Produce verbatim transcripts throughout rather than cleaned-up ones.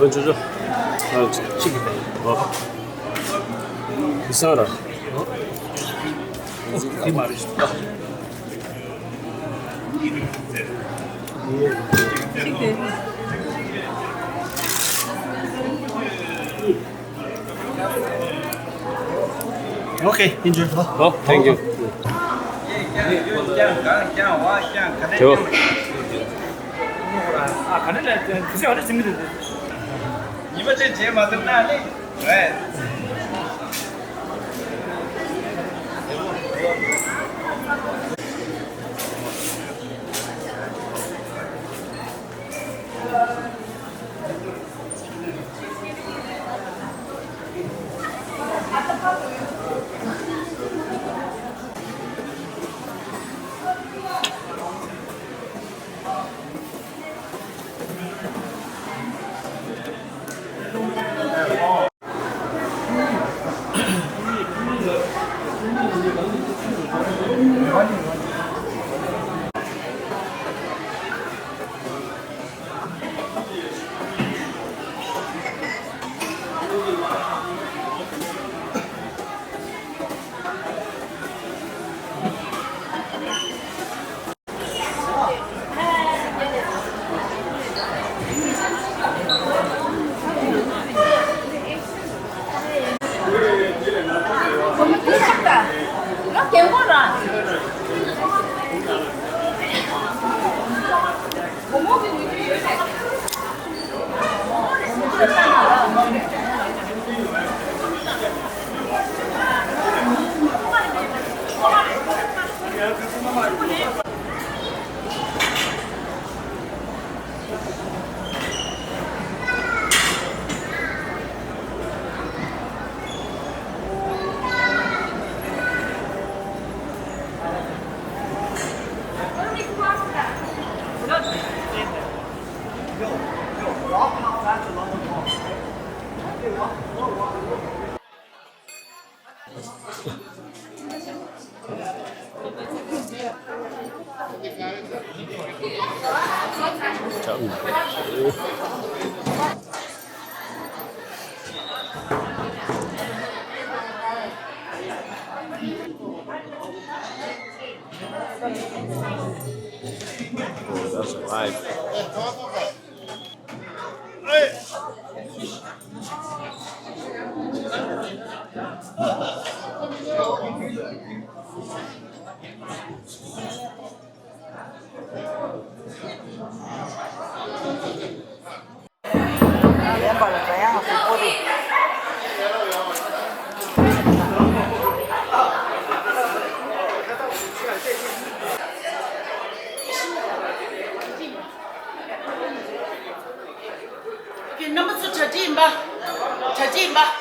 ཅོ་ཅོ། ཨ་ཅིག་གཅིག་གི་ཨོ། ཁུ་སང་ར། དེ་མ་རེད། Okay, enjoy. Oh, thank you. ཁྱོད། ཉི་མ་ཅན་བྱེད་མ་ཐུབ་ན་ནི། རེད། Oh, that's alive. རྣམ་པ་ཚོ་གྲ་སྒྲིག་ཡིན་པ། གྲ་སྒྲིག་ཡིན་པ།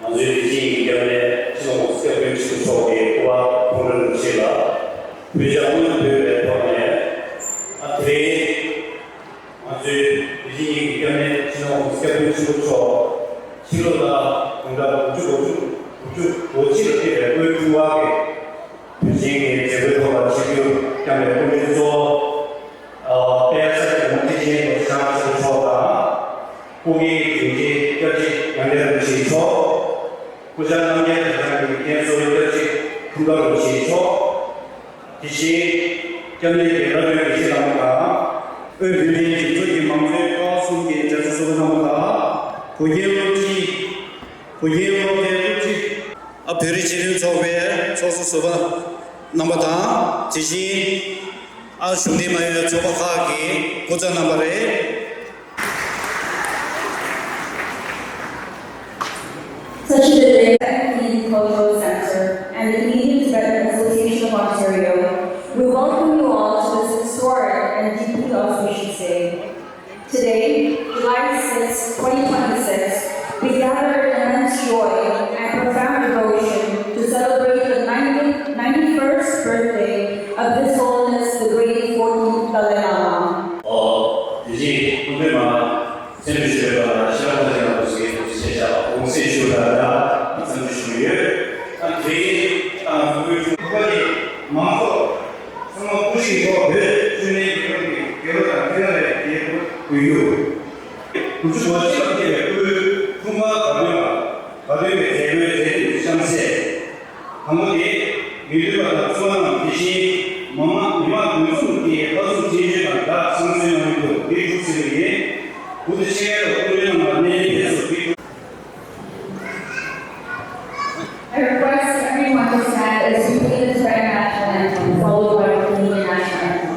ང་ཚོའི་དེ་བཞིན་གྱི་སྐྱབས་གནས་སྤྱི་ནོར་༸གོང་ས་༸སྐྱབས་མགོན་ཆེན་པོ་མཆོག་གི་སྐུ་པར་ཁོང་ཁྲོ་རིན་པོ་ཆེ་ལ་ཕུལ་བྱ་དངོས་སུ་ཕུལ་བའི་ཐོག་ནས། ཨ་དེ་རིང་ང་ཚོའི་དེ་བཞིན་གྱི་སྐྱབས་གནས་སྤྱི་ནོར་༸གོང་ས་༸སྐྱབས་མགོན་ཆེན་པོ་མཆོག་ཕྱི་ལོ་ལ་དགུང་གྲངས་དགུ་བཅུ་གོ་དགུ་བཅུ་གོ་གཅིག་ལ་ཕེབས་པའི་སྐུའི་འཁྲུངས་སྐར་གྱི་དུས་ཆེན་གྱི་མཛད་སྒོའི་ཐོག་ལ་ཆིབས་བསྒྱུར་བསྐྱངས་པའི་སྐུ་མགྲོན་གཙོ་བོ། ཨ་དཔལ་ས་སྐྱ་རྫོང་ཁྲི་ཆེན་རྡོ་རྗེ་འཆང་ཆོས་མཆོག་དང་། སྐུ་སྒེར་དྲུང་ཆེ་སྐྱབས་རྗེ་མྱང་འདས་རིན་པོ་ཆེ་མཆོག་སྐུ་བཅར་རྣམ་རྒྱལ་གྲྭ་ཚང་གི་རྒན་གཙོ་བོ་སྐྱབས་རྗེ་ཁྲོམ་དགའ་རིན་པོ་ཆེ་མཆོག་དེ་བཞིན་སྐྱབས་གནས་ཀྱི་བླ་སྤྲུལ་དགེ་བཤེས་རྣམ་པ་དང་། དབུས་བོད་མིའི་སྒྲིག་འཛུགས་ཀྱི་མང་གཙོའི་ཀ་བ་གསུམ་གྱི་མཛད་གཙོ་ཟུར་པ་རྣམ་པ་དང་། བོད་རྒྱའི་སློབ་སྤྱི། བོད་རྒྱའི་སློབ་སྡེའི་སློབ་སྤྱི། ཨ་བོད་རིགས་སྤྱི་མཐུན་ཚོགས་པའི་ཚོགས་གཙོ་ཟུར་པ་རྣམ་པ་དང་། དེ་བཞིན་ཨ་གཞུང་འབྲེལ་མ་ཡིན་པའི་ཚོགས་པ་ཁག་གི་སྐུ་ཚབ་རྣམ་པ་རེད། Such a delay at the Canadian Cultural Centre and the Canadian Tibetan Association of Ontario. We welcome you all to this historic and deeply auspicious day. Today, July sixth, twenty twenty-six, we gather in immense joy and profound devotion to celebrate the ninety, ninety-first birthday of His Holiness the Great fourteenth Dalai Lama. ཨོ། དེ་བཞིན་སྐུ་མགྲོན་མ་སེམས་ཞུ་བའི་བར་ལ་ཤེས་རབ་ལྷ་རྒྱལ་ལགས་སུ་ཡིན་ཞེས་བྱ་བ་གོང་གསལ་ཞུ་བ་ལ་བསམ་ཚུལ་ཞུ་གི་ཡོད། ཨ་དེ་ཡིན་ཨ་ང་ཚོའི་ཁོ་པ་ནི་མང་ཚོགས་ཚང་མ་སྐུ་ཞིག་ཐོག་བོད་བཙུན་མའི་རྒྱལ་ཁབ་ཀྱི་རྒྱལ་པོ་དང་ཁེ་ན་ཌའི་རྒྱལ་པོ་དགོས་རྒྱུ། དགུ་བཅུ་གོ་གཅིག་ལ་ཕེབས་པའི་སྐུའི་འཁྲུངས་སྐར་ག་དུས་ལ་ག་དུས་ཀྱི་མཛད་སྒོའི་གྲ་སྒྲིག་གཤམ་གསལ། དང་པོ་དེ། ཡུལ་དུས་པ་དང་གཙོ་བོ་རྣམས་དེ་བཞིན་མི་མང་མི་མང་འདུ་འཛོམས་ཀྱིས་ལྷ་སྲུང་ཆེ་ཤོས་དང་སྦྲགས་བསང་གསོལ་གནང་རྒྱུ་འདི་ཐུགས་སྲིད་པ་ཡིན། འུ་ཚོ་ཆེད་དུ་སྐུ་མགྲོན་རྣམས་ལ་སྣེ་ལེན་འབད་སོགས་འདི། I request everyone to stand as we play the Tibetan national anthem, followed by the Canadian national anthem.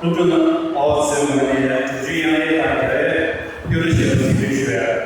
སློབ་ཕྲུག་རྣམས་ཨའོ་ཚོའི་ངོས་ནས་འགྲུལ་བཞུད་དབྱངས་སྙན་དང་སྦྲགས་ཏེ་ཏི་རུ་ཞེས་པ་ཟིན་བྲིས་ཞུ་ཡ།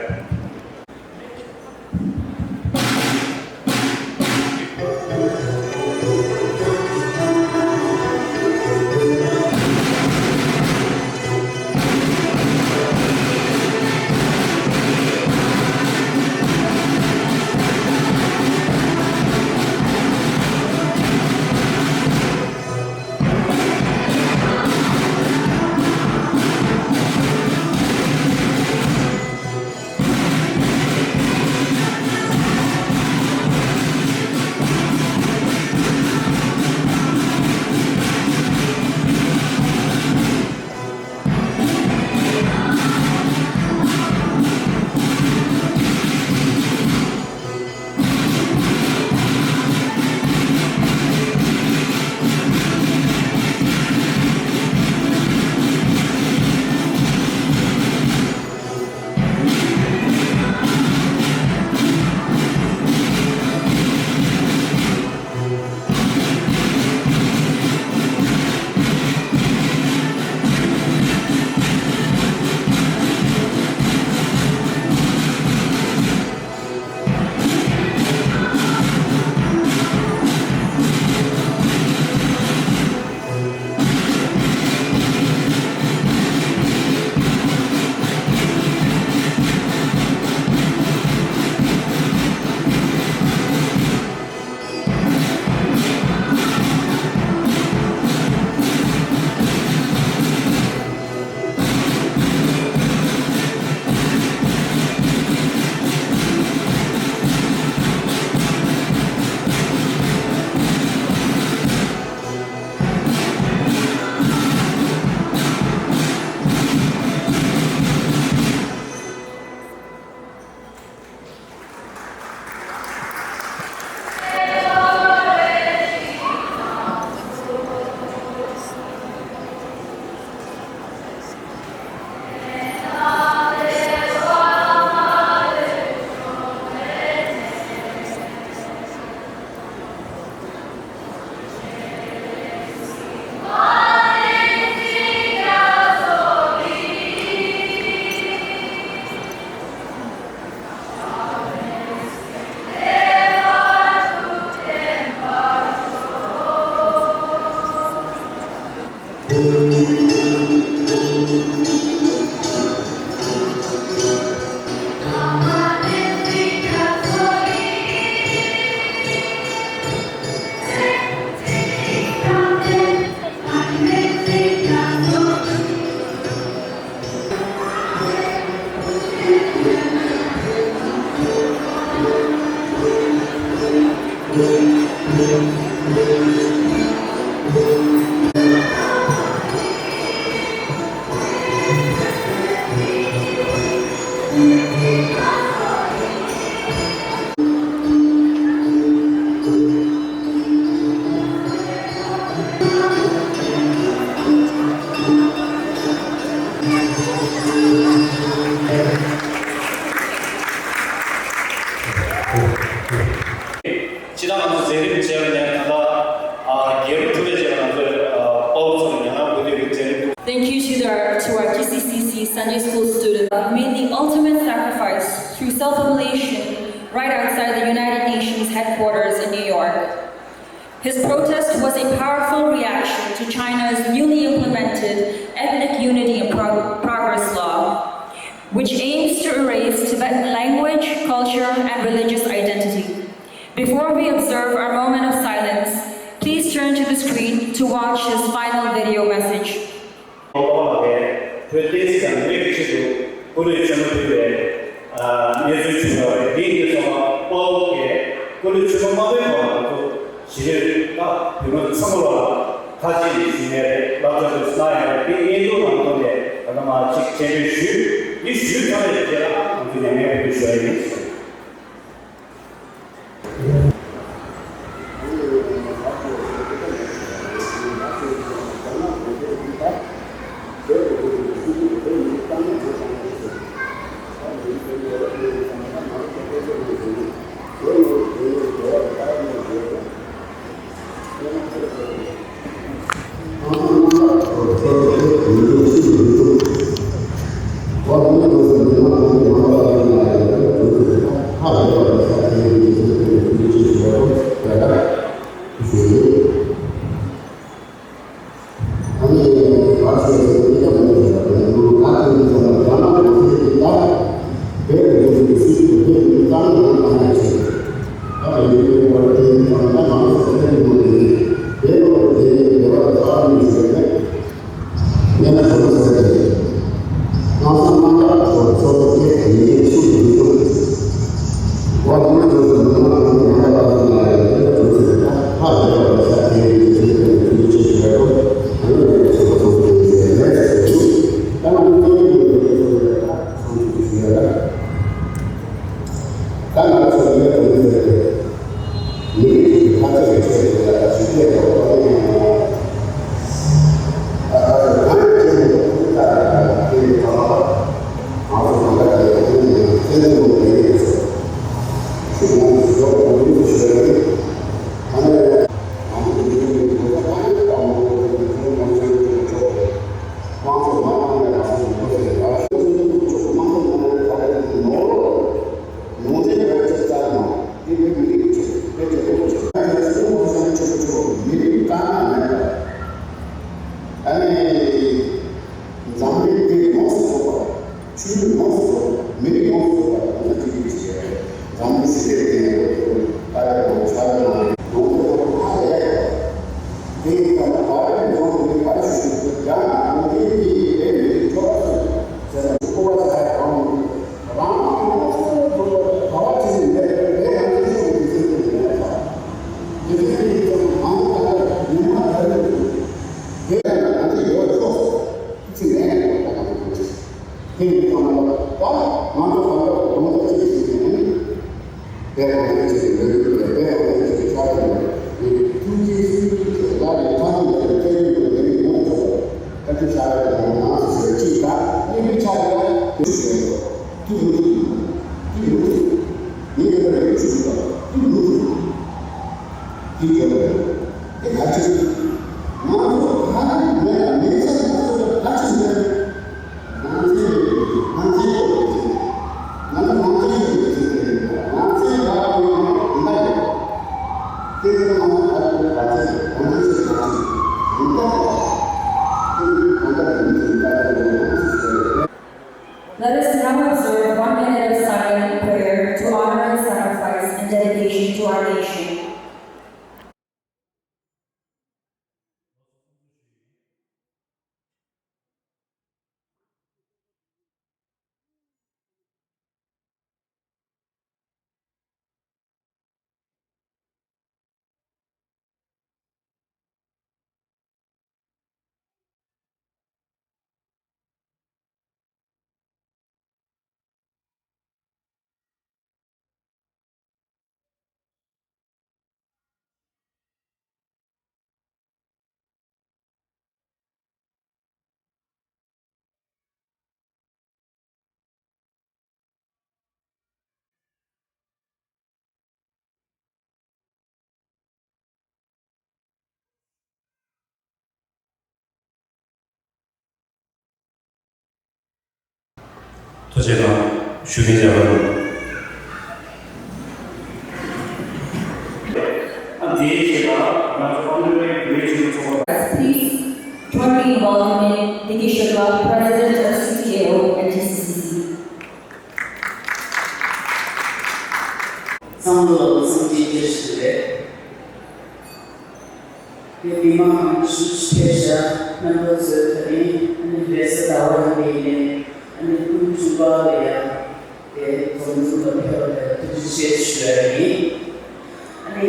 སྤྱིར་བཏང་ང་ཚོ་མཛད་རིམ་བྱས་པ་ནས་ད་ལྟ་ཨ་རྒྱལ་པོ་གྲུབ་པའི་རྗེས་ལ་ང་ཚོས་ཨ་དཔའ་བོ་ཚོ་ལ་ཉམས་མྱོང་དགོས་དུས་ཀྱི་མཛད་རིམ། Thank you to the, to our T C C C Sunday School students who made the ultimate sacrifice through self-immolation right outside the United Nations headquarters in New York. His protest was a powerful reaction to China's newly implemented Ethnic Unity and Pro-, Progress Law, which aims to erase Tibetan language, culture, and religious identity. Before we observe our moment of silence, please turn to the screen to watch his final video message. ཨོ་བྷ་མ་གིས་བོད་བསྟན་སྲིད་དང་མི་རིགས་ཀྱི་ཆེད་དུ་སྐུ་ལུས་བཅད་མ་ཕུལ་བའི་ཨ་གནས་ཚུལ་བྱུང་ཡོད་རེད། འདི་ཡིན་དུས་ཙམ་པ་དཔའ་བོ་གིས་སྐུ་ལུས་བཅད་མ་མ་ཕུལ་བར་ང་ཚོ་ཞི་བདེ་ད་བོད་མི་ཚང་མ་ལ་ཁ་ཆེ་ནས་ཞུས་ནས་རེད། བསླབ་བྱ་དུ་གནང་ཡོད་རེད། འདི་བརྙན་ཐུང་ནང་ཐོག་ནས་ད་ལྟ་མ་གཅིག་སྤྱན་འབུལ་ཞུས། འདི་ཞུས་ཚར་བའི་རྗེས་ལ་ང་ཚོ་ཉམས་ལེན་འབུལ་ཞུ་ཡ་ཡིན། དེ་ཡིན་ཙང་ད་ང་ཚོ་གང་ལྟར་གདོང་ཐུག་ཅིག་བྱེད་ཀྱི་ཡིན། དེ་ཡང་དེ་ཅིག་ལོས་ཡོད་པས། དེ་ཡང་དེ་ཅིག་ཆགས་ཡོད་པས། ཐུགས་རྗེ་སེམས་ཀྱི་ཆེད་ལ་ཡི་ཐང་དུ་བསྟན་ཡོད་པའི་མི་མང་ཚོ་ཐུགས་རྗེ་ཆགས་ཡོད་པའི་ངང་ཚུལ་ཅིག་དང་གཉིས་པའི་ཆ་ལ་དེ་ཞེས་ཐུགས་མི་ཐུབ་ཐུགས་མི་ཐུབ་མི་ཡོད་པར་ཡོད་ཚུལ་དང་ཐུགས་མི་ཐུབ་དེ་ཡོད་པས། དེ་ག་ཅིག་ང་ཚོ་ག་ནས་མེད་ལ་མེད་ཚད་ང་ཚོ་ག་ཅིག་མེད། Let us now observe one minute of silent prayer to honor and sacrifice and dedication to our nation. ཐུགས་རྗེ་གནང་། ཞུ་མི་བྱ་བ་རུ། ཨ་དེའི་རྗེས་ལ་ང་ཚོ་ཨོ་ནེ་རེ་བྷི་རི་ཇི་ཚོགས་པ། Please join me in welcoming Digi Shucla, President of C T A O and T C C C. ཚང་མ་ལ་འཚམས་འདྲི་བཀྲ་ཤིས་བདེ་ལེགས། དེ་མི་མང་ཞིག་ཕེབས་ཤག་རྣམ་པ་ཚོས་ད་རིང་ཨ་ནི་རེས་གཟའ་ཟླ་བ་ཡིན་པ་ཡིན་ནའི་ཨ་ནི་སྐུ་ཕྲེང་བཅུ་པ་ལ་ཡང་དེ་འཛོམས་འཛོམས་ལ་ཕེབས་པ་ལ་ཐུགས་རྗེ་ཆེ་ཞུ་ཡ་ཡིན། ཨ་ནི་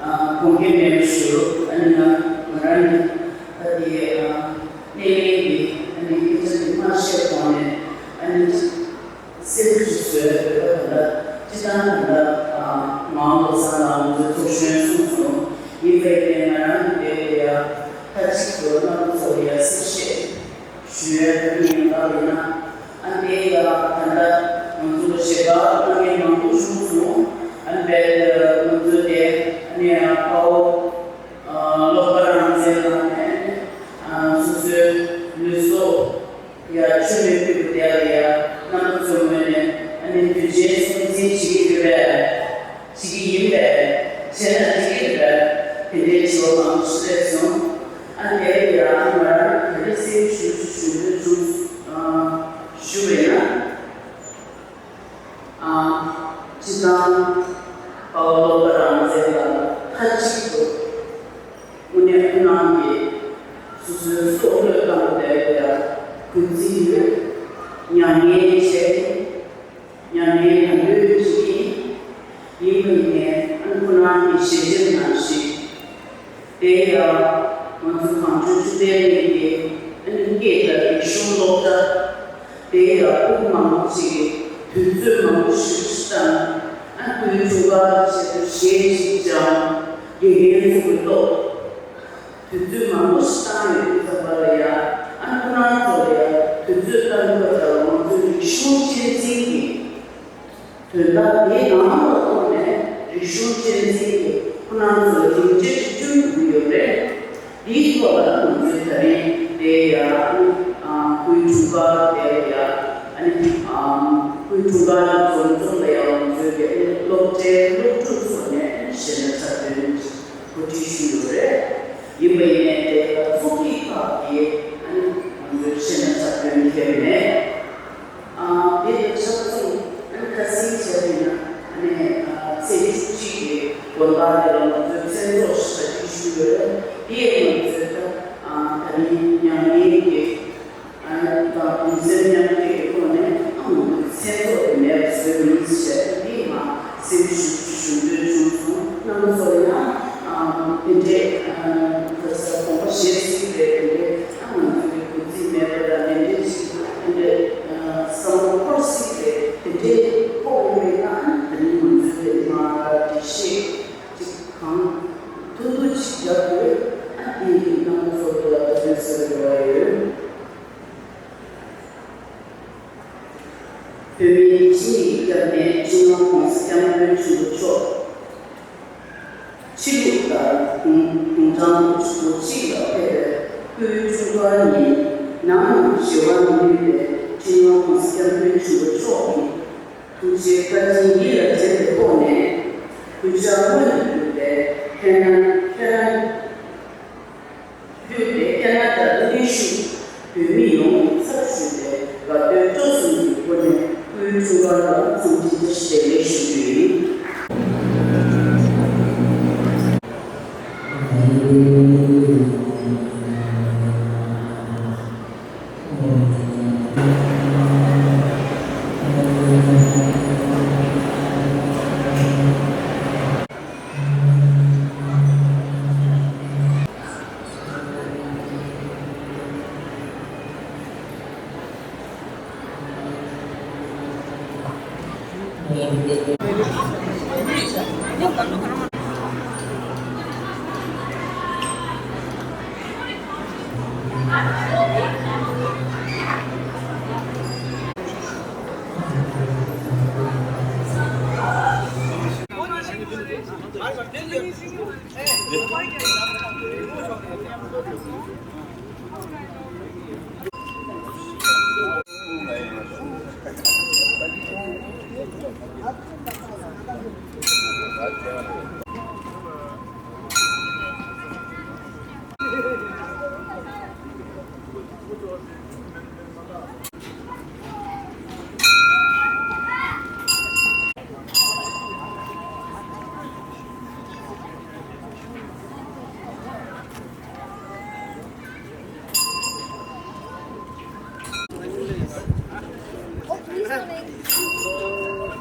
ཨ་དགོངས་འགལ་མེད་པ་ཞུ། ཨ་ནི་ང་ང་རང་ནི་ད་དེ་ཨ་སྣེ་ལེན་གྱི་ཨ་ནི་སྐད་ཆ་དེ་མ་བཤད་གོང་ནས་ཨ་ནི། སེམས་ཤུགས་བཟོས་ཡོད་པ་དང་། སྤྱི་བཏང་དང་། ང་བློ་བཟང་ལགས་ང་ཚོའི་ཚོགས་གཞོན་གསུངས་སོང་། ཡིན་པའི་ནས་ང་རང་གི་དེ་ལ་ཡ་མཐའ་གཅིག་ཏུ་རྣམ་པ་ཚོ་ལ་ཡ་གསལ་བཤད་ཞུ་ཡ་དེ་ཡིན་པ་ཡིན་ན། ཨ་ནི་ཡ་ད་ལྟ་ང་ཚོ་ལ་ཞལ་པར་གནང་མཁན་མང་པོ་བྱུང་སོང་། ཨ་ནི་བས་ང་ཚོའི་དེ་ཨ་ནི་ཡ་དཔའ་བོ་བློ་དགའ་རང་བཙན་ལགས་ནས་སོ་སོའི་ལུས་སྲོག་ཡ་མཆོད་མེ་ཕུལ་བ་དེ་ལ་ཡ་རྣམ་པ་ཚོའི་ངོས་ནས་ཨ་ནི་དུས་ཆེན་སྲུང་བརྩི་བྱེད་ཀྱི་ཡོད་པས། བྱེད་ཀྱི་ཡིན་པས། བྱས་ན་འགྲིག་གི་རེད་པས། དེ་འདྲའི་དྲི་བ་མང་པོ་ཞིག་སླེབས་སོང་། ཨ་ནི་དེ་ལ་ཡ་ཨ་ནི་ང་རང་ག་རེ་གསལ་པོ་ཞུ་ཞུ་འདོད་བྱུང་ཞུ་བས་ན། ཨ་སྤྱི་བཏང་དཔའ་བོ་བློ་དགའ་རང་བཙན་ལགས་མཐའ་གཅིག་ཏུ་དངོས་གནས་ཁོང་རྣམ་པས་སོ་སོའི་སྲོག་བློས་བཏང་བ་དེ་ལ་ཡ་གུས་བརྩི་ཡོད། མྱ་ངན་བྱས། མྱ་ངན་ལ་ལུས་ཀྱི་ཡིན་པ་ཡིན་ནའི་ཨ་ནི་ཁོང་རྣམ་པའི་ཞལ་ཆེམས་ནང་བཞིན། དེ་ཡང་ང་ཚོ་གངས་ལྗོངས་ཆོས་ལྡན་གླིང་གི་ཨ་ནི་སྐད་དང་རིག་གཞུང་སློབ་གྲྭ། དེ་ཡང་སྐུ་མང་པོ་ཅིག་གིས་དུས་ཚོད་མང་པོ་ཞིག་བཏང་། ཨ་ནི་དུས་འཁྲུག་པ་ཆེད་དུ་གཞས་ཤིག་སྦྱངས། དགེ་རྒན་ཚོ་གི་སློབ། དུས་ཚོད་མང་པོ་ཞིག་བཏང་ཡོད་དུས་ཙམ་པ་ལ་ཡ། ཨ་ནི་ཁོ་རང་ཚོ་ལ་ཡ་དུས་ཚོད་བཏང་ཡོད་ཙམ་པ་ང་ཚོའི་རིག་གཞུང་གཅེས་འཛིན་གྱི་དོན་དག་དེའི་ནང་ལ་གཏོགས་ནས་རིག་གཞུང་གཅེས་འཛིན་གྱི་ཁོ་རང་ཚོ་ལ་སྒྲིག་འགྲེལ་ཅིག་བསྐྲུན་དགོས་ཀྱི་ཡོད་རེད། དེའི་ཐོག་ལ་ང་ཚོས་ད་རིང་དེ་ཡ་ཨ་ནི་སྐུའི་འཁྲུངས་སྐར་དེ་ལ་ཡ་ཨ་ནི་སྐུའི་འཁྲུངས་སྐར་གྱི་འཛོམས་འཛོམས་ལ་ཡ་ང་ཚོས་དེ་སློབ་གྲྭའི་སློབ་ཕྲུག་ཚོ་ནས་གཞས་སྣ་འཁྲབ་སྟོན་གོ་སྒྲིག་ཞུས་ཡོད་རེད། ཡིན་པ་ཡིན་ནའི་དེ་ལ་ཚོགས་སྒེར་ཁག་གིས་ཨ་ནི་ང་ཚོའི་གཞས་སྣ་འཁྲབ་སྟོན་ཐེབས་ནས། ཨ་དེ་ལ་ཕྱག་མཚོན་ཨ་ནི་ཁ་སང་བྱས་པ་ཡིན་ན་ཨ་ནི་ཚེས་བཅུ་གཅིག་གི་དགོན་པ་དེ་ལ་ང་ཚོའི་མཚན་ཚོགས་ཞིག་ག་སྒྲིག་ཞུས་ཡོད་རེད། དེ་ ང་ཚོས་ད་ཨ་ད་ནི་མྱ་ངན་གྱི་ཨ་དང་གདུང་སེམས་མཉམ་སྐྱེད་ཀྱི་ཐོག་ནས་ཨ་ང་ཚོའི་མཚན་ཚོགས་དེ་མེད་པ་བཟོས་པ་ཡིན་ཟེར་ཏེ་འདི་ང་སེམས་ཞུ་ཞུ་འདོད་བྱུང་སོང་། རྣམ་པ་ཚོ་ཡང་ཨ་དེ་འདྲའི་ཨ་ག་ས་དགོངས་པ་བཞེས་སྲིད་པའི་དེ་འདྲའི་ཨ་ང་ཚོའི་གུས་བརྩི་མེད་པ་དང་དེ་འདྲའི་ཞིག་དེ་འདྲའི་ཨ་བསམ་བློ་འཁོར་སྲིད་པའི་དེ་འདྲའི་ཐོག་ཡིན་པས་ན་ཨ་ནི་ད་ནི་ང་ཚོའི་མ་འགྲེལ་བཤད་ཅིག་གང་ཐུང་ཐུང་ཅིག་བརྒྱབ་ཡོད། ཨ་དེ་རྣམ་པ་ཚོ་ལ་ཐུགས་རྗེ་ཆེ་ཞུ་འདོད་ཡོད། བོད་མིའི་སྤྱི་ཡི་སྐྱབས་གནས་སྤྱི་ནོར་༸གོང་ས་༸སྐྱབས་མགོན་ཆེན་པོ་མཆོག་ཕྱི་ལུགས་ལྟར་དགུང་དགུང་གྲངས་དགུ་བཅུ་གོ་གཅིག་ལ་ཕེབས་པའི་སྐུའི་འཁྲུངས་སྐར་ཉིན་ནམ་ཡང་བརྗེད་པར་མི་ནུས་པའི་སྤྱི་ནོར་༸གོང་ས་༸སྐྱབས་མགོན་ཆེན་པོ་མཆོག་གི་ཐུགས་རྗེའི་བཀའ་དྲིན་ཡིད་ལ་དྲན་པའི་ཐོག་ནས། གུས་ཕྱག་སྔོན་དུ་འབུལ་བའི་ཁྱེད་རང་ཁྱེད་རང་བརྒྱུད་དེ་ཁེ་ན་ཌ་དུ་གནས་བཞུགས་བོད་མི་ཡོངས་ཀྱི་ཚབ་ཞུས་ཏེ་དགའ་སྟོན་སྤྲོ་གསུམ་གྱི་སྒོ་ནས་སྐུའི་འཁྲུངས་སྐར་ལ་འཚམས་འདྲི་བཀྲ་ཤིས་བདེ་ལེགས་ཞུ་རྒྱུ་ཡིན།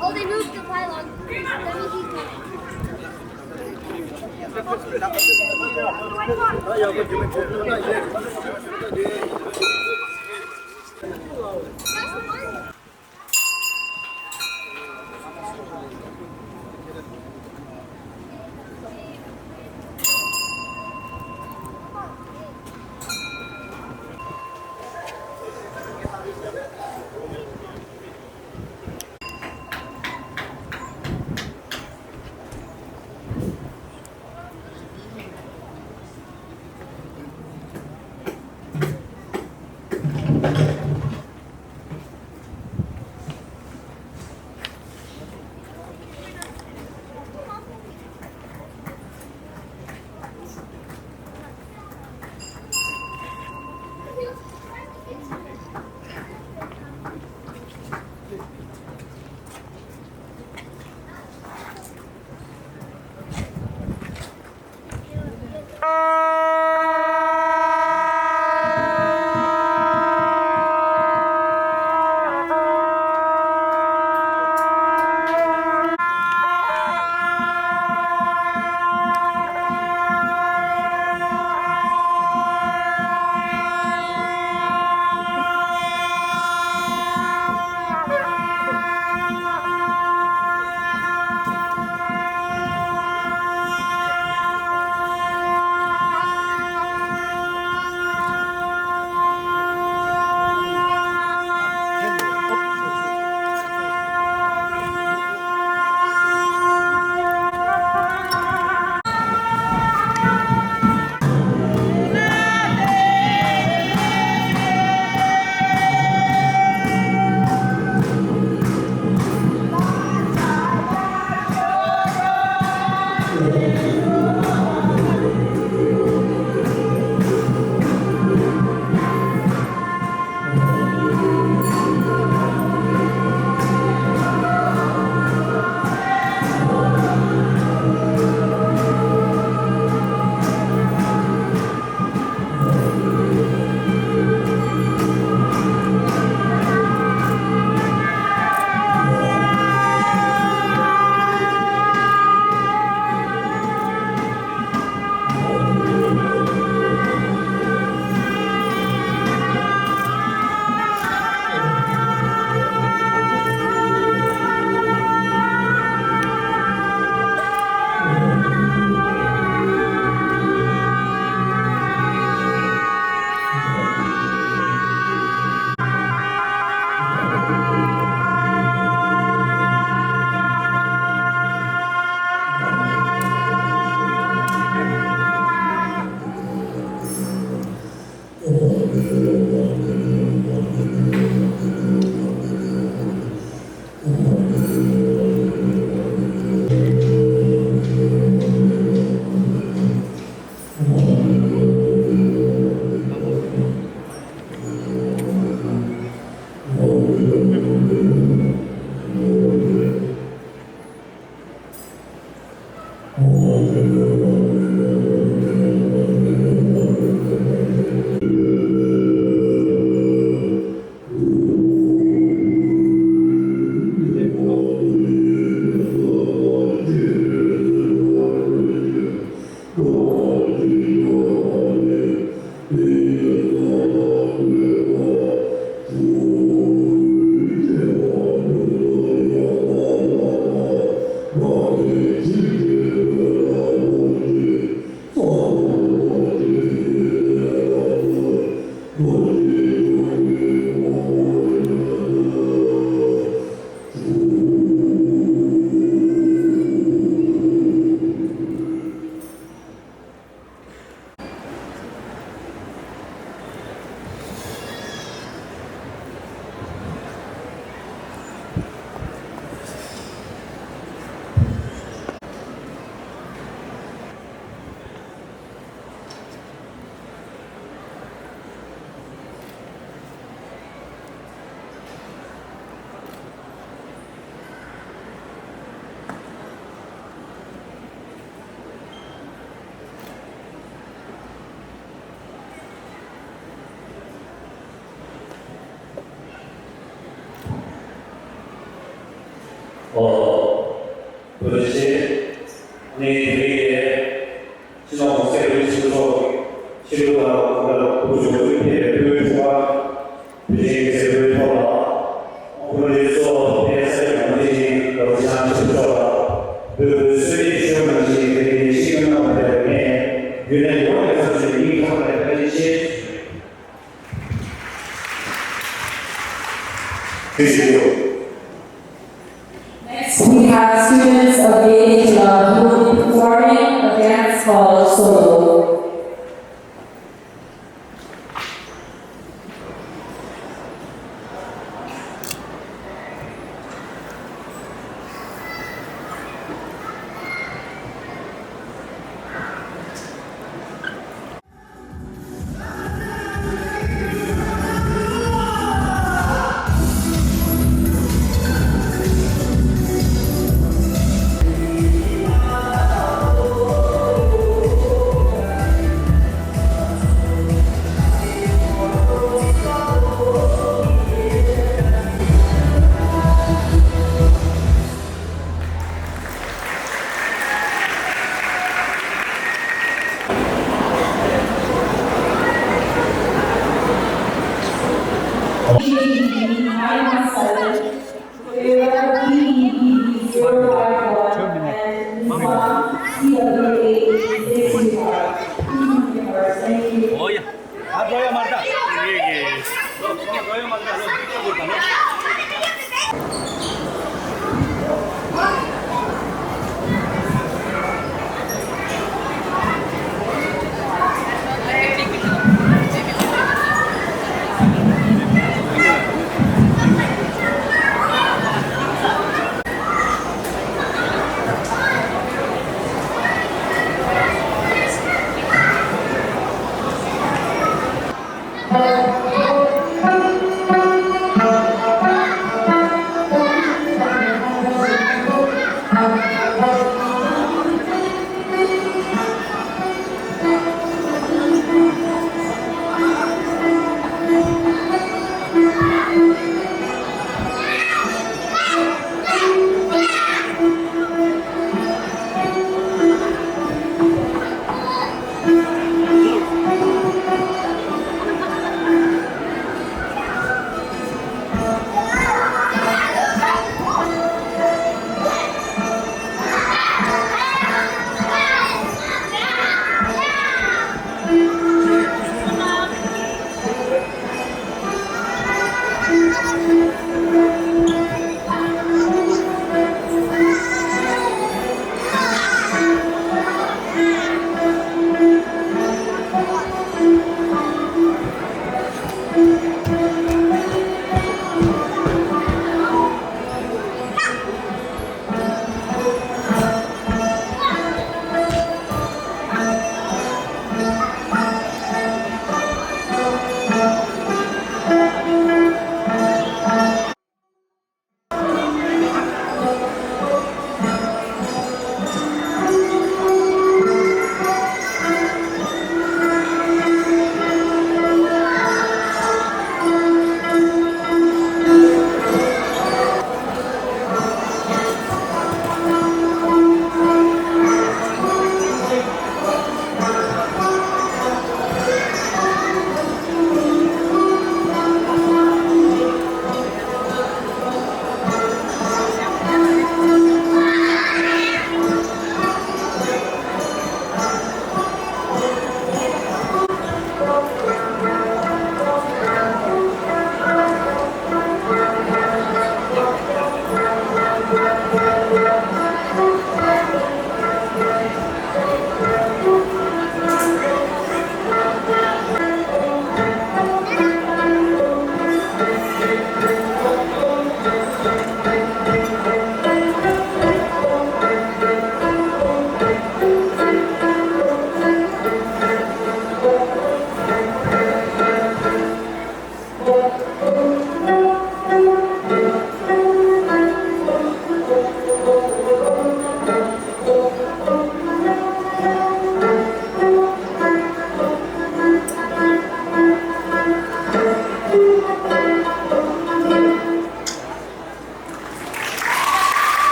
Oh, they moved the pylon. That means he's not. ཐུགས་རྗེ་ཆེ། ནས་དེ་རིང་ནས་སྤྱི་ནོར་གོང་ས་སྐྱབས་མགོན་ཆེན་པོ་མཆོག་ཆིབས་བསྒྱུར་དང་བོད་ལ་བོད་ཕྱོགས་སུ་ཕེབས་པའི་བོད་ཕྲུག་པ། བོད་ཆེན་སྐྱབས་མགོན་ཐོག་ལ། བོད་རིགས་གཙོ་བོ་ཕེབས་ས་ཡོང་དེ་བཞིན་རྡོ་རྗེ་འཆང་ཆེན་པོ་མཆོག་ལ་བོད་ཀྱི་གསོལ་རས་ཞུ་ནང་བཞིན་དེ་རིང་ནས་ཤིས་ཀྱང་གནང་བ་དེར་ངས་རྒྱུན་ལས་ཡོངས་ནས་ཚང་ཞིང་སྙིང་ཐག་པ་ནས་བཀའ་དྲིན་ཆེ། Next, we have students of Gay Club who will be performing a dance called Solo.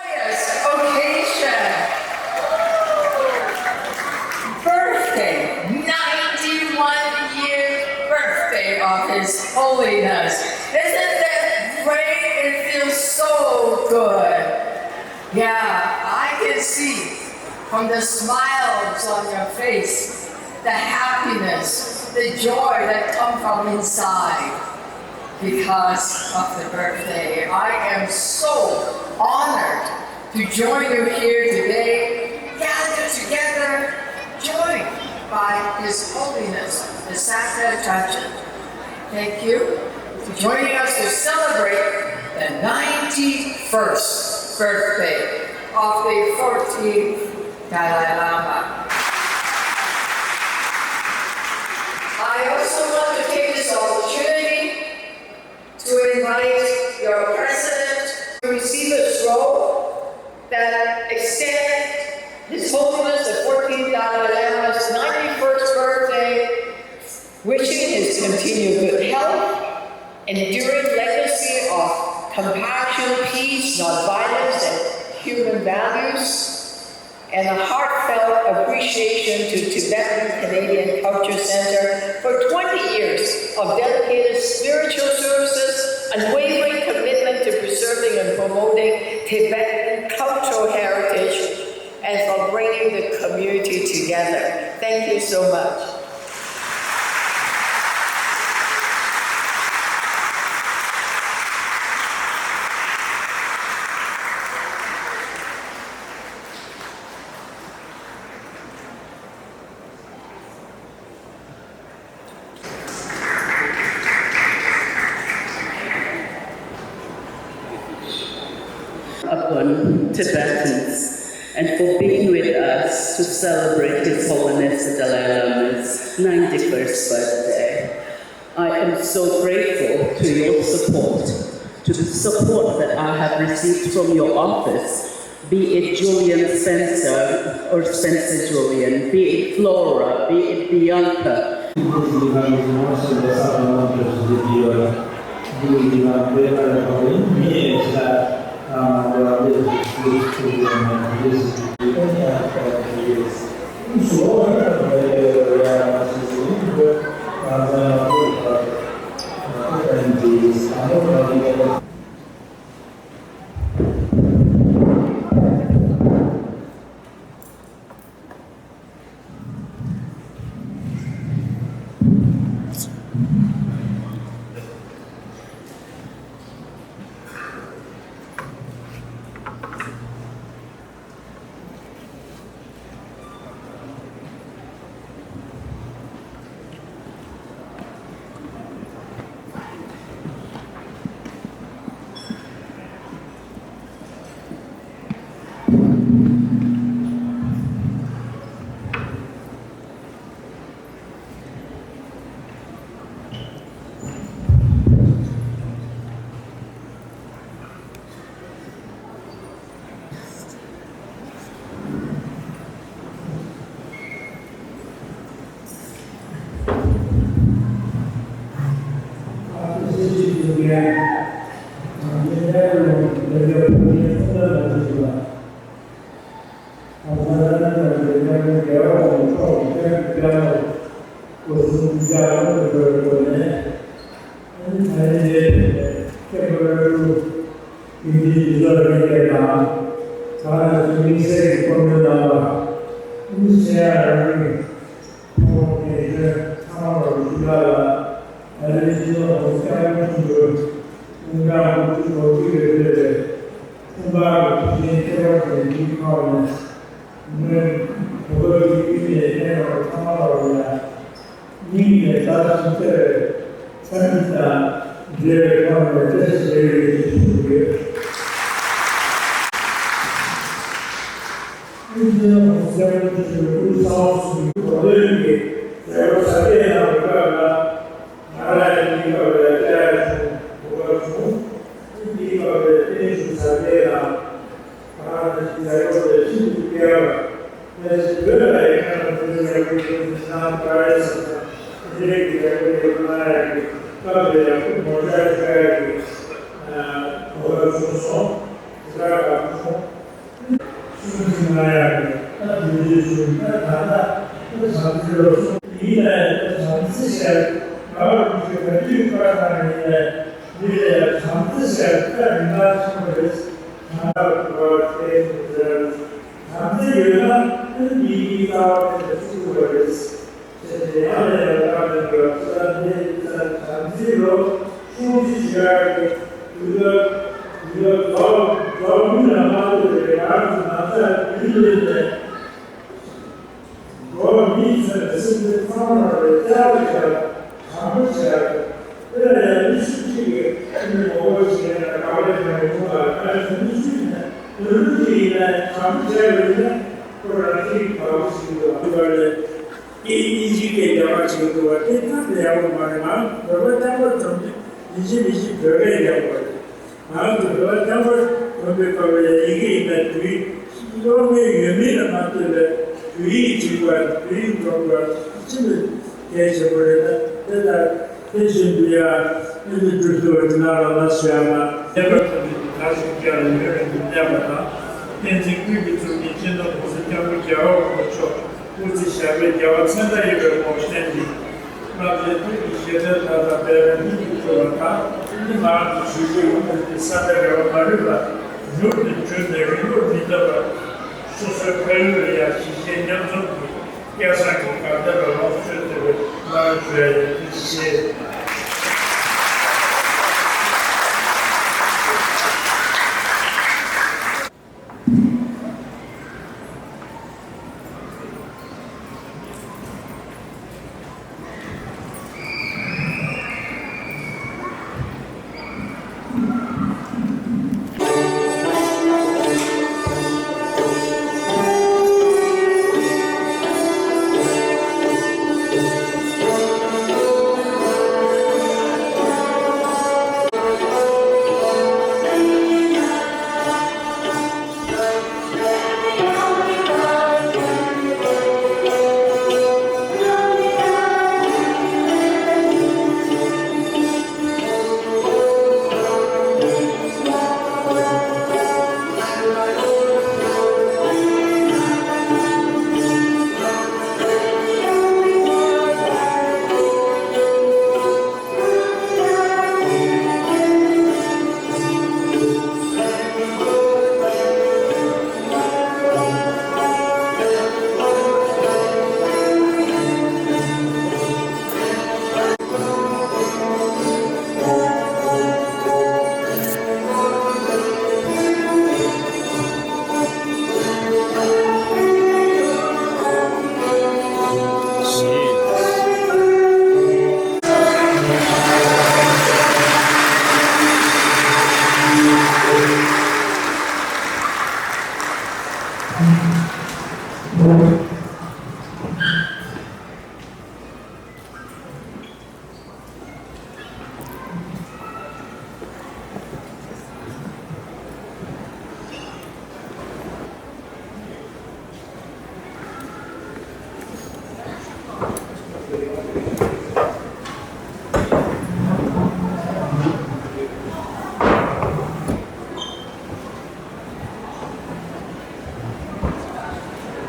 Joyous occasion. Birthday, ninety-one year birthday of His Holiness. Isn't that great? It feels so good. Yeah, I can see from the smiles on your face, the happiness, the joy that come from inside because of the birthday. I am so honored to join you here today, gathered together, joined by His Holiness the Santa Judge. Thank you for joining us to celebrate the ninety-first birthday of the fourteenth Dalai Lama. I also want to take this opportunity to invite your president to receive a scroll that extends His Holiness the fourteenth Dalai Lama's ninety-first birthday, wishing his continued good health, enduring legacy of compassion, peace, nonviolence, and human values, and a heartfelt appreciation to Tibetan Canadian Culture Centre for twenty years of dedicated spiritual services, unwavering commitment to preserving and promoting Tibetan cultural heritage, and for bringing the community together. Thank you so much. Upon Tibetans and for being with us to celebrate His Holiness the Dalai Lama's ninety-first birthday. I am so grateful to your support, to the support that I have received from your office, be it Julian Spencer or Spencer Julian, be it Flora, be it Bianca. ད་ནི་དམིགས་བསལ་གྱི་བཀའ་མོལ་གནང་བ། དམིགས་བསལ་ཡང་རང་ཉིད་ཕོ་བྲང་དགེ་ཆོས་ཚང་མ་རུ་ཞུ་ལ་ལ་ཨ་རིའི་སྤྱི་ཚོགས་ཀྱི་སྐྱབས་མགོན་ཆེན་པོས་དབུ་ཕྲུག་དགུ་བཅུ་གོ་གཅིག་ལས་སྤེལ་བའི་ཁྱུང་དཀར་གྱི་ཐུགས་ཆེན་ཁྱད་པར་ཅན་འདིའི་ཁོངས་ནས་སྔོན་བོད་ཀྱི་དབུས་ནས་ལྷན་རྒྱས་ཚང་མ་ལ་ཡང་སྙིང་ནས་བདག་གཞན་བརྩེ་བའི་བསམ་འཆར་དང་འབྲེལ་བའི་ཐོག་ནས་བཀྲ་ཤིས་བདེ་ལེགས་ཞུ་གི་ཡོད། ཀུན་མཁྱེན་སྐུ་གསུང་ཐུགས་ཀྱི་སྐུ་གསུང་ཐུགས་ཀྱི་གོ་སྟོན་གྱི་མཛད་སྒོ་གསར་འདེབས་གནང་བའི་སྐབས་ལ། ང་ལ་ཡང་འདིའི་སྐབས་ལ་བཅར་བྱུང་གོ་སྐབས་བྱུང་། འདིའི་སྐབས་ལ་བརྟན་བཞུགས་གསར་འདེབས་དང་། ང་ལ་འདི་མཛད་སྒོ་དེ་ཤིན་ཏུ་སྐལ་བ། ད་ཅི་བོད་ལ་ཡིན་ན་བོད་ལ་ཡོད་པའི་ནང་པ་རེ་ཟེར་ན་འདི་རེད་ཀྱི་ཡག་པོ་ཡོད་ན་ཡག་གི་སྐབས་ལ་ཡག་པོ་ངོ་སྤྲོད་བྱ་ཡག་གི་གོ་སྐབས་བྱུང་སོང་། དེ་ལྟར་གང་བྱུང་སུན་སུན་ན་ཡག་གི་ད་དུས་ཚོད་བྱུང་ད་ད་ད་ད་བྱམས་བརྩེ་ལོ་སོང་ཡིན་ན་ད་བྱམས་བརྩེ་ཟེར་ང་རང་ཚོ་ག་དུས་བཀའ་གནང་ཡིན་ན་འདི་ལ་ཡང་བྱམས་བརྩེ་ཟེར་ད་རིན་ཐང་ཆེན་པོ་རེད། གང་ལྟར་དུ་བ་དེ་ཟེར། བྱམས་བརྩེ་ཡོད་ན་ཀུན་གྱིས་རྩ་བ་ནས་ཚུགས་པ་རེད། ཅེས་ཏེ་ཡང་ནས་ཡང་བཀའ་གནང་བའི་ཚུལ་ལ་འདི་ཡི་ཚེ་བྱམས་བརྩེའི་ལོ་ཆུང་ཆུང་ཞིག་ཡར་གྱི་དུས་སྐབས་དུས་སྐབས་རྫོགས་རྫོགས་མུན་ལ་མ་ལྟོས་པའི་ང་རང་ཚོ་ནང་ཚ་དུས་ལས་ནས། འགྲོ་བ་མིའི་ཚེ་ནས་སེམས་ཅན་ཚང་མར་བྱ་བ་བྱ་བ་དྲང་པོ་བྱ་བ། དེ་ལ་ཡང་མི་སུ་གཅིག་གིས་ཁྱིམ་ནས་ངོ་རྒོལ་བྱས་ན་དགག་ལན་གནང་ཡོང་བ་ལ་ང་ཚོ་མི་སུ་ཡིན་ན་དོན་ལུགས་ཅིག་ཡིན་ན་དྲང་པོ་བྱས་པ་ཡིན་ན་ཁོ་རང་ཁྱིམ་དགའ་པོ་ཞིག་འདུག་བ། དེ་བར་ལས་ཨིན་ཨིན་ཇི་སྐད་རྒྱག་པ་ཞིག་འདུག་བ། དེ་ཐབས་ལ་ཡག་པོ་མ་རེད། ང་བོད་པ་རྐྱང་པ་ཙམ་གྱིས་མི་ཤེས་མི་ཤེས་བོད་སྐད་རྒྱག་པ་རེད། ང་ཚོ་བོད་པ་རྐྱང་པར་བསྡོམས་པའི་སྐབས་ལ་ཡ་ཡི་གེ་ཡིན་ན་བོད་ཡིག་སློབ་གཉེར་ཡོད་མིན་ལ་མ་ལྟོས་པའི་བོད་ཡིག་བྲིས་པ་བོད་ཡིག་སྒྲོག་པ་ཅི་མི་གལ་ཆེན་པོ་རེད། ད་དེ་ལྟར་དེ་བཞིན་དུ་ཡང་ཨ་ནི་སྒྲུབ་ཐུབ་པ་འདི་ནང་ལ་ལ་སོ་ཡང་ན་ལེགས་པར་ཐོབ་པའི་དར་ཞིག་བསྐྱངས་ལ་ཡུན་རིང་དུ་གནས་པ་དང་། བསྟན་འཛིན་ཀུན་གྱི་གཙུག་རྒྱན་སྤྱི་ནོར་༸གོང་ས་༸སྐྱབས་མགོན་རྒྱལ་བ་དབང་པོ་མཆོག་སྐུ་ཚེ་ཞབས་པད་བརྒྱ་པ་ཚེ་འདིར་ཡོད་པའི་ངོར་བསྟན་ཏེ། རྣམ་དཔྱོད་ཐུགས་ཀྱི་ཤེས་ལྡན་དག་དང་འབད་པའི་སྙིང་གི་སྤྲོ་བ་དང་། ཨ་ནི་ང་རང་གི་ཞུ་རྒྱུ་ཡོང་དུས་ཀྱི་ས་ཆ་རེ་བ་མ་ལུས་པ་མྱུར་དུ་བྱོན་ནས་རིང་པོར་མི་ཐོགས་པར་སོ་སོའི་ཕ་ཡུལ་ལ་ཡང་གཞིས་བྱེས་མཉམ་འཛོམས་ཀྱི་སྐལ་བཟང་གི་དགའ་ལྡན་པའི་ལོངས་སྤྱོད་ཐུབ་པའི་སྨོན་ལམ་ཞུ་ཡ་ཡིན། ཐུགས་རྗེ་ཆེ།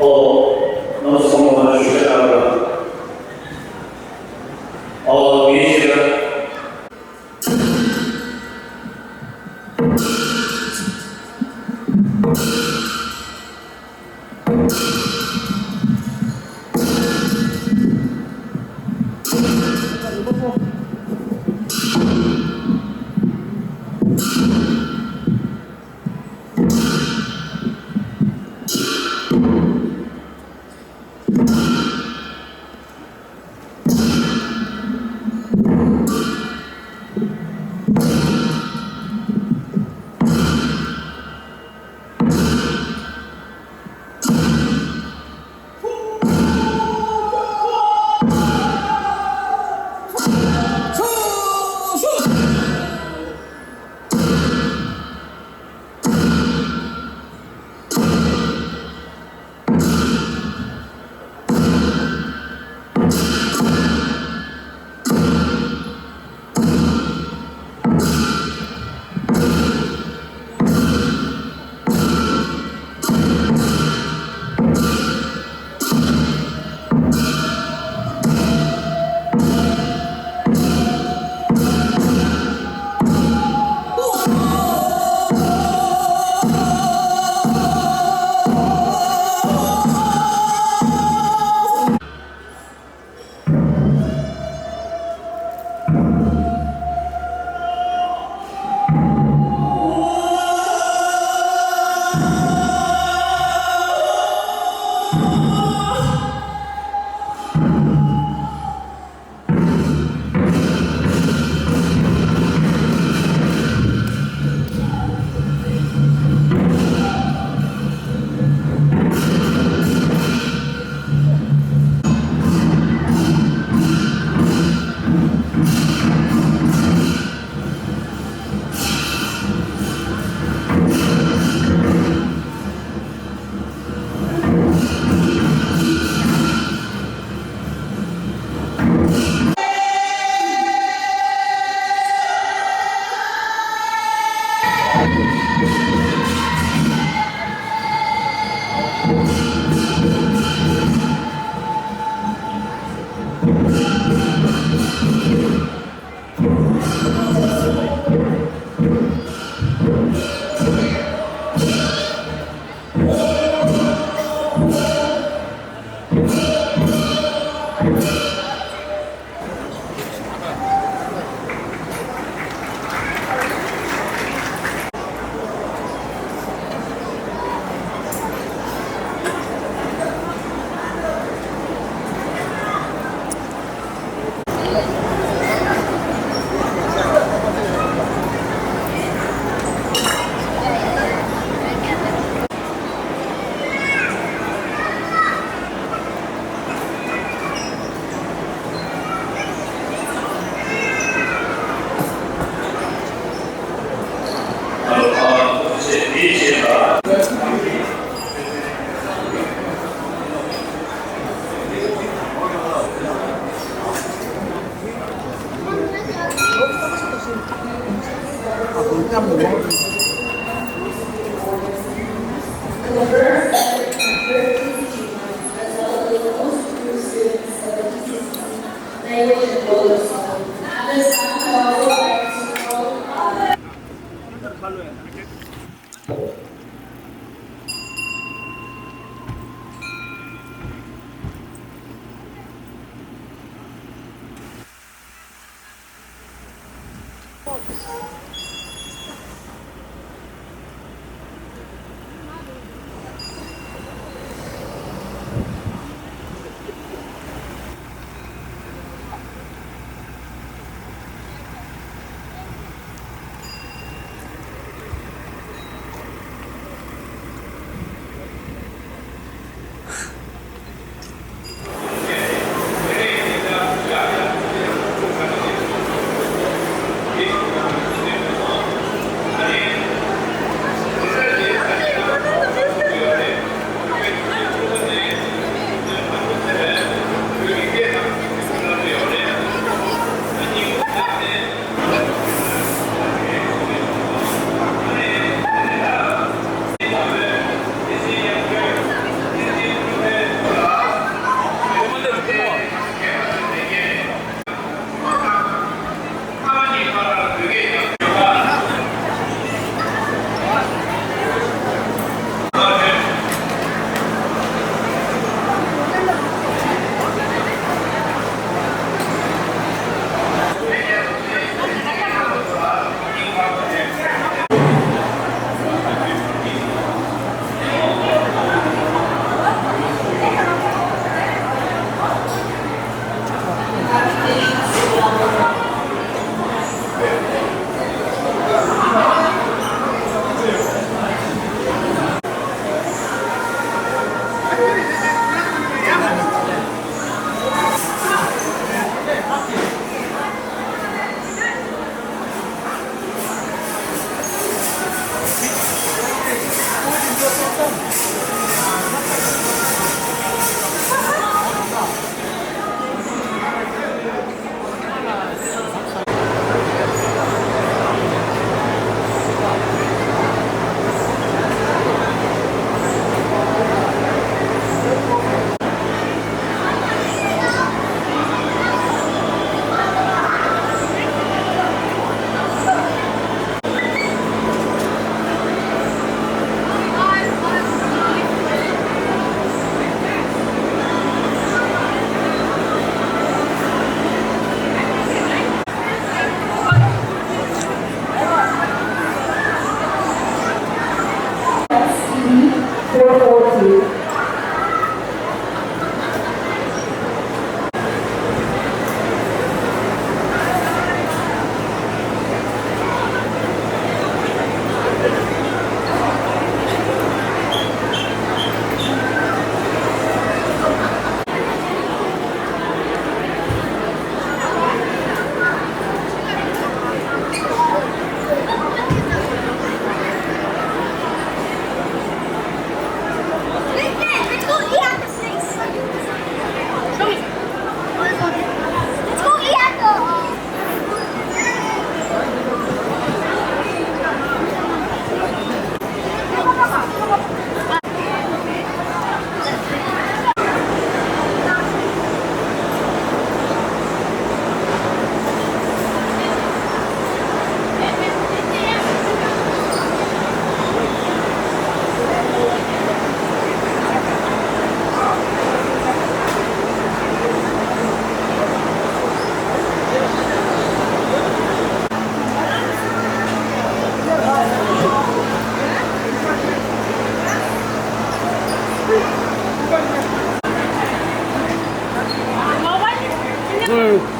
ཨོ། རྣམ་པ་ཚང་མ་ལ་ཞུ་བྱ་ཨ། ཨོ། ངས་བཤད་པ། The first, second, and third P C G months, as well as the most approved students of the P C C C language and culture school. At this time, I would like to call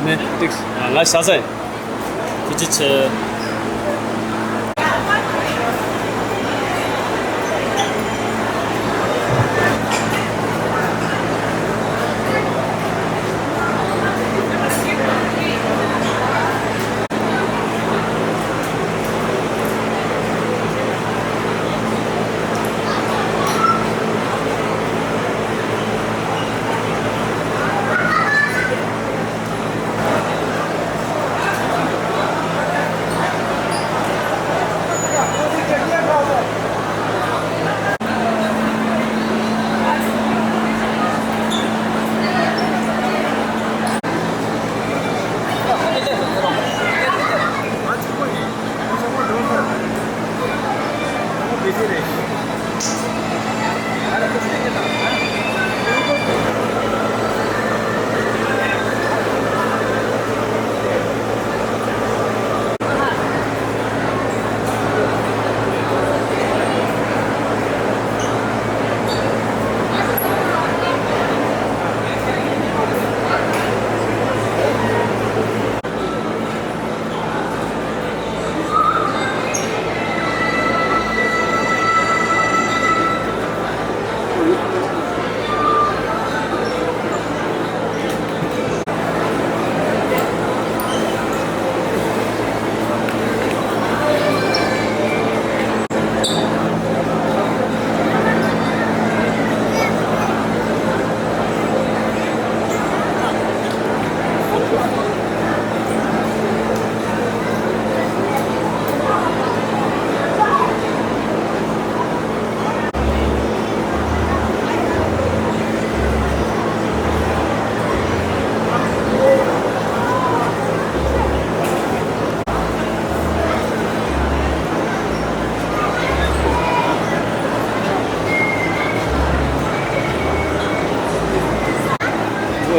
ནས་ཏིག་ལ་ཤ་ཚ། ཐུགས་རྗེ་ཆེ།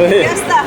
Ya está.